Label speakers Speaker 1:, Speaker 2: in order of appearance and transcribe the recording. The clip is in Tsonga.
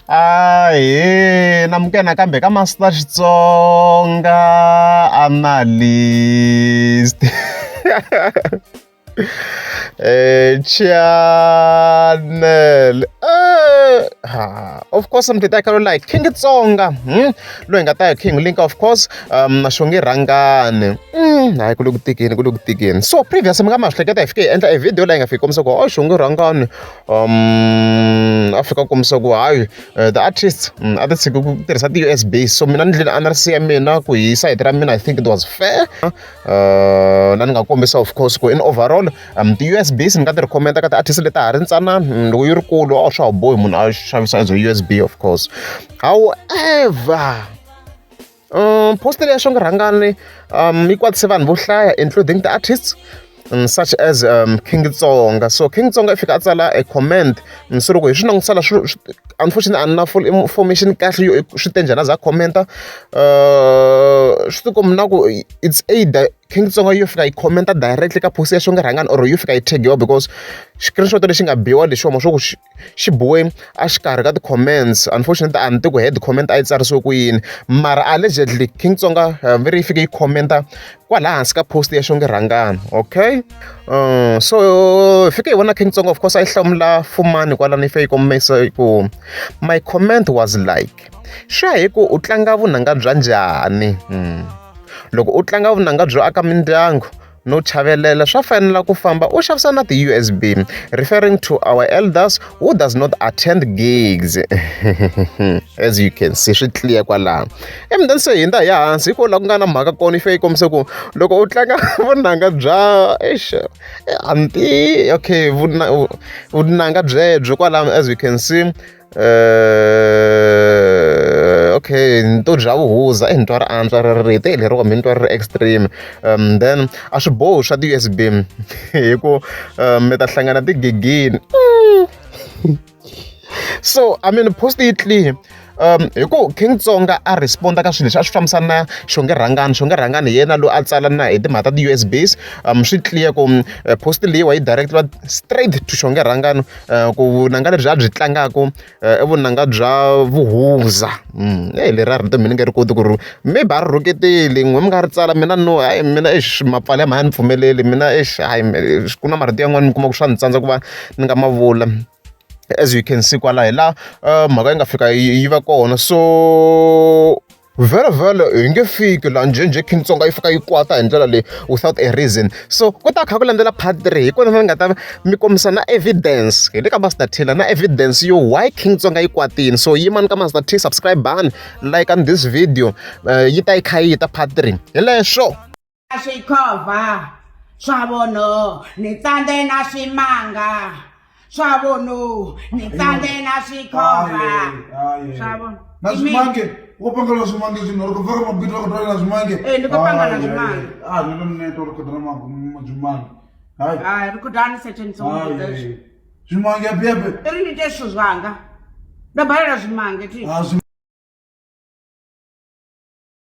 Speaker 1: Ahee namukela nakambe ka Master Xitsonga Analyst channel of course mi ti ta like King Tsonga loyi hi nga ta ya King Link of course Xongi Rhangani hayi ku le ku tikeni ku le ku tikeni so previous mi nga ma swi hleketa hi fike hi endla e video leyi nga fiki kombisa ku oh Xongi Rhangani a fika a kombisa ku hayi the artist a ti tshiki ku tirhisa ti-U_S_B so mina ni ndlile analysis ya mina ku hi sayiti ra mina I think it was fair la ni nga kombisa of course ku in overall ti-U_S_Bs ni nga ti recommend ka ti-artist leti ta ha ri ntsanana loko yi ri kulu a swa ha bohi munhu a xavisa as a U_S_B of course however post leyi ya Xongi Rhangani yi kwatise vanhu vo hlaya including ti-artists such as King Tsonga so King Tsonga i fika a tsala a comment so loko hi swi langutisa la swi unfortunately a ni na full information kahle yo swi te njhani a za a comment-a swi tikomba na ku it's either King Tsonga yo fika yi comment-a directly ka post ya Xongi Rhangani or yo fika yi tag-iwa because screenshot lexi nga biwa lexiwa ma swa ku xi xi biwe a xikarhi ka ti-comments unfortunately a ni tivi ku head comment a yi tsarisiwe ku yini mara allegedly King Tsonga ve ri yi fike yi comment-a kwala hansi ka post ya Xongi Rhangani okay so hi fike hi vona King Tsonga of course a yi hlamula Fumani kwalano yi fike yi kombisa ku my comment was like swi ya hi ku u tlanga vunanga bya njhani loko u tlanga vunanga byo aka mindyangu no chavelela swa fanela ku famba u xavisa na ti-U_S_B referring to our elders who does not attend gigs as you can see swi clear kwalano ivi then se hindza hi ya hansi hi kona la ku nga na mhaka kona yi fike yi kombisa ku loko u tlanga vunanga bya eish a ni tivi okay vunanga byebyo kwalano as you can see okay ni to bya vuhuza i ni twa ri antswa ri rito hi leriwa mi ni twa ri ri extreme then a swi bohi swa ti-U_S_B hi ku mi ta hlangana tigigini so I mean post yi clear hi ku King Tsonga a respond-a ka swilo leswi a swi fambisana na Xongi Rhangani Xongi Rhangani hi yena loyi a tsala na hi timhaka ta ti-U_S_Bs swi clear ku post leyiwa yi direct-iwa straight to Xongi Rhangani ku vunanga lebyi a byi tlangaka i vunanga bya vuhuza heyi leriya rito mina ni nge ri koti ku ri maybe a ri rhuketeli n'we mi nga ri tsala mina no hayi mina exi mapfalo ya mhani a ni pfumeleli mina exi hayi ku na marito yan'wani mi kuma ku swa ni tsandza ku va ni nga ma vula as you can see kwala hi laha mhaka yi nga fika yi va kona so vhele hi nge fiki laha njhenjhe King Tsonga yi fika yi kwata hi ndlela leyi without a reason so ku ta kha ku landzela part 3 hi kona ni nga ta mi kombisa na evidence hi le ka Master T la na evidence yo why King Tsonga yi kwatile so yimani ka Master T subscribe bani like on this video yi ta yi kha yi ta part 3 hi leswo
Speaker 2: Swikhova swa vono ni tsandze na swimanga swa vono ni tsandze na swikhova swa vono
Speaker 3: na swimange wo pangela swimange zwino ri khou bva kha mabindu a khou tolela swimange
Speaker 2: Ee, ndi khou pangela zwimange.
Speaker 3: a ndo neta uri khou ḓa na zwimange hai
Speaker 2: Hai ri khou dani setshen songo
Speaker 3: hai zwimange ape ape
Speaker 2: ri ni ite zwithu zwanga ndo balela zwimange thi
Speaker 3: a zwi